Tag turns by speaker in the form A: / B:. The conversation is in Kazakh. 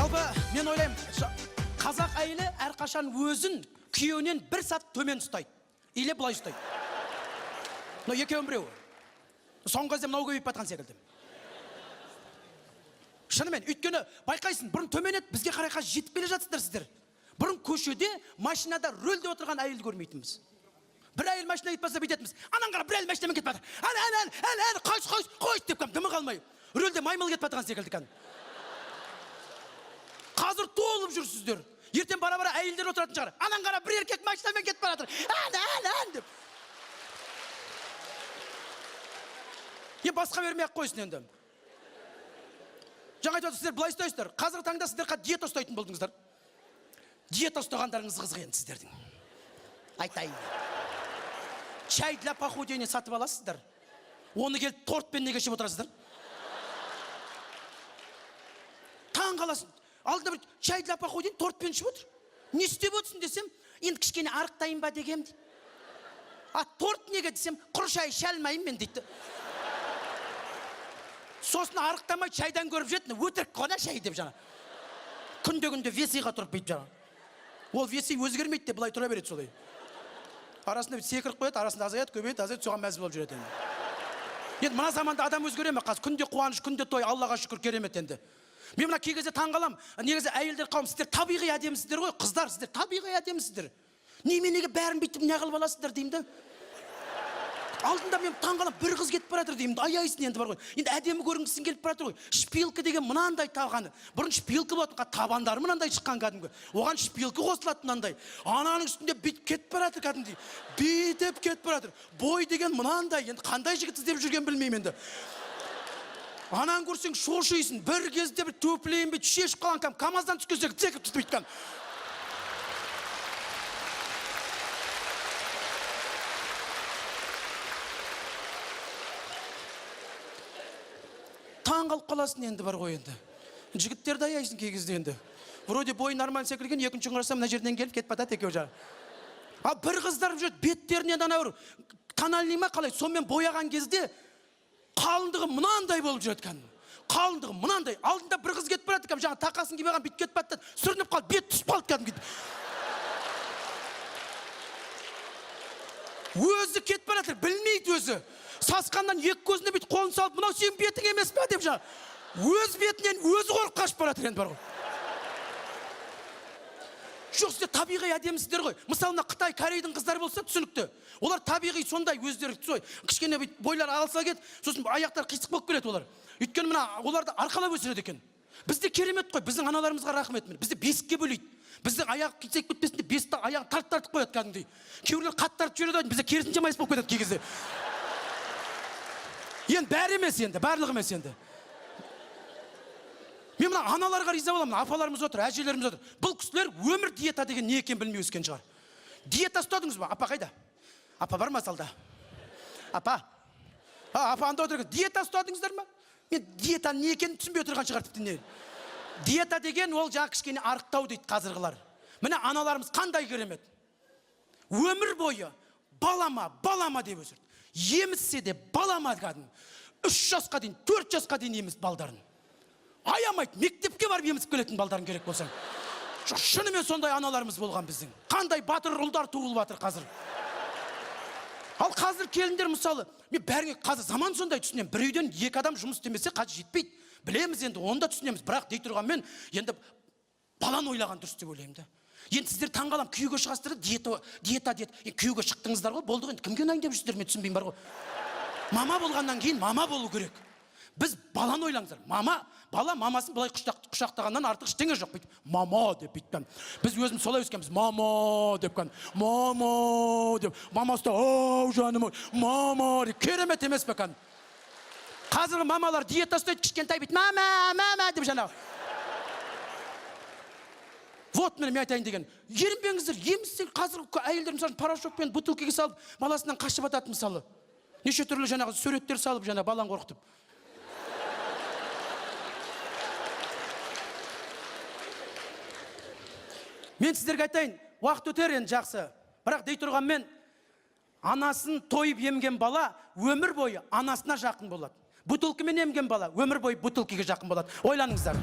A: Жалпы мен ойлаймын, қазақ әйелі әрқашан өзін күйеуінен бір сат төмен ұстайды. Или былай ұстайды. Мынау екеуінің біреуі. Соңғы кезде мынау көбейіп батқан секілді. Шынымен, өйткені байқайсың, бұрын төмен еді, бізге қарай қазір жетіп келе жатсыздар сіздер. Бұрын көшеде, машинада рөлде отырған әйелді көрмейтінбіз. Бір әйел машина кетіп барса бүйтетінбіз. Анан қара, бір әйел машинамен кетіп жатыр. Әне, әне, әне, әне, әне, қойшы, қойшы, қойшы деп кәдімгі дымы қалмай. Рөлде маймыл кетіп жатқан секілді кәдімгі. Қазір толып жүрсіздер. Ертең бара-бара әйелдер отыратын шығар. Анан қара, бір еркек машинамен кетіп бара жатыр. Әне, әне, әне деп. Е, басқа бермей ақ қойсын енді. Жаңа айтып жатыр, сіздер былай ұстайсыздар. Қазіргі таңда сіздер қазір диета ұстайтын болдыңыздар. Диета ұстағандарыңыз қызық енді сіздердің. Айтайын. Чай для похудения сатып аласыздар. Оны келіп тортпен неге ішіп отырасыздар? Таң қаласың. Алдында бір чай для похудения тортпен ішіп отыр. Не істеп отырсың десем, енді кішкене арықтайын ба дегем дейді. А торт неге десем, құр шай іше алмаймын мен дейді. Сосын арықтамай шайдан көріп жүретін, өтірік қой шай деп жаңа. Күнде-күнде весиға тұрып бүйтіп жаңа. Ол веси өзгермейді де былай тұра береді солай. Арасында бүйтіп секіріп қояды, арасында азаяды, көбейеді, азаяды, соған мәз болып жүреді енді. Енді мына заманда адам өзгере ме қазір? Күнде қуаныш, күнде той, Аллаға шүкір, керемет енді. Мен мына кей кезде таңғаламын. Негізі әйелдер қауым, сіздер табиғи әдемісіздер ғой, қыздар, сіздер табиғи әдемісіздер. Неменеге бәрін бүйтіп не қылып аласыздар деймін да. Алдында мен таңғаламын, бір қыз кетіп бара жатыр деймін, аяйсың енді бар ғой. Енді әдемі көрінгісің келіп бара жатыр ғой. Шпилка деген мынандай тағаны. Бұрын шпилка болатын, қазір табандары мынандай шыққан кәдімгі. Оған шпилка қосылады мынандай. Ананың үстінде бүйтіп кетіп бара жатыр кәдімгідей. Бүйтіп кетіп бара жатыр. Бой деген мынандай, енді қандай жігіт іздеп жүргенін білмеймін енді. Ананы көрсең шошисың, бір кезде бір төпілейін бүйтіп шешіп қалған кәдімгі КамАЗдан түскен секілді секіріп түсіп бүйткен. Таң қалып қаласың енді бар ғой енді. Жігіттерді аяйсың кей кезде енді. Вроде бойы нормально секірген, екінші күн қарасам мына жерден келіп кетіп батады екеуі жағы. Ал бір қыздар жүреді, беттерінен ана бір тональный ма қалай, сонымен бояған кезде қалыңдығы мынандай болып жүреді кәдімгі. Қалыңдығы мынандай. Алдында бір қыз кетіп барады, кәдімгі жаңа тақасын киіп алған бүйтіп кетіп барады да, сүрініп қалды, бет түсіп қалды кәдімгі. Өзі кетіп бара жатыр, білмейді өзі. Сасқаннан екі көзіне бүйтіп қолын салып, мынау сенің бетің емес пе деп жаңа. Өз бетінен өзі қорқып қашып бара жатыр енді бар ғой. Жоқ, сіздер табиғи әдемісіздер ғой. Мысалы, мына Қытай, Корейдің қыздары болса түсінікті. Олар табиғи сондай өздері солай. Кішкене бүйтіп бойлары алыса кетіп, сосын аяқтары қисық болып келеді олар. Өйткені мына оларды арқалап өсіреді екен. Бізде керемет қой, біздің аналарымызға рахмет. Бізді бесікке бөлейді. Біздің аяқ қисайып кетпесін деп бесікті аяғын тарт-тартып қояды кәдімгідей. Кейбіреулер қатты тартып жібереді, бізде керісінше майыс болып кетеді кей кезде. Енді бәрі емес енді, барлығы емес енді. Мен мына аналарға риза боламын, апаларымыз отыр, әжелеріміз отыр. Бұл кісілер өмір диета деген не екенін білмей өскен шығар. Диета ұстадыңыз ба? Апа қайда? Апа бар ма залда? Апа. А, апа анда отыр екен. Диета ұстадыңыздар ма? Мен диета не екенін түсінбей отырған шығар тіпті не. Диета деген ол жаңа кішкене арықтау дейді қазіргілер. Міне аналарымыз қандай керемет. Өмір бойы балама, балама деп өсірді. Емізсе де балама кәдімгі. 3 жасқа дейін, 4 жасқа дейін емізді балдарын. Аямайды, мектепке барып емізіп келетін балдарын керек болсаң. Жоқ, шынымен сондай аналарымыз болған біздің. Қандай батыр ұлдар туылып жатыр қазір. Ал қазір келіндер мысалы, мен бәріңе қазір заман сондай түсінемін. Бір үйден 2 адам жұмыс істемесе қазір жетпейді. Білеміз енді, оны да түсінеміз. Бірақ дей тұрғанмен енді баланы ойлаған дұрыс деп ойлаймын да. Енді сіздер таңғаламын, күйеуге шығасыздар да, диета, диета, диета. Енді күйеуге шықтыңыздар ғой, болды ғой енді, кімге ұнайын деп жүрсіздер, мен түсінбеймін бар ғой. Мама болғаннан кейін мама болу керек. Біз баланы ойлаңыздар. Мама, бала мамасын былай құшақтағаннан артық ештеңе жоқ бүйтіп. Мама деп бүйткен. Біз өзіміз солай өскенбіз. Мама деп кәдімгі. Мама деп. Мамасы да, ау жаным ау, мама деп. Керемет емес пе кәдімгі? Қазіргі мамалар диета ұстайды, кішкентай бүйтіп, мама, мама деп жаңағы. Вот міне мен айтайын деген. Ерінбеңіздер, емізсең қазіргі әйелдер мысалы порошокпен бутылкаға салып баласынан қашып атады мысалы. Неше түрлі жаңағы суреттер салып жаңа баланы қорқытып. Мен сіздерге айтайын, уақыт өтер енді жақсы. Бірақ дей тұрғанмен анасын тойып емген бала өмір бойы анасына жақын болады. Бутылкамен емген бала өмір бойы бутылкаға жақын болады. Ойланыңыздар.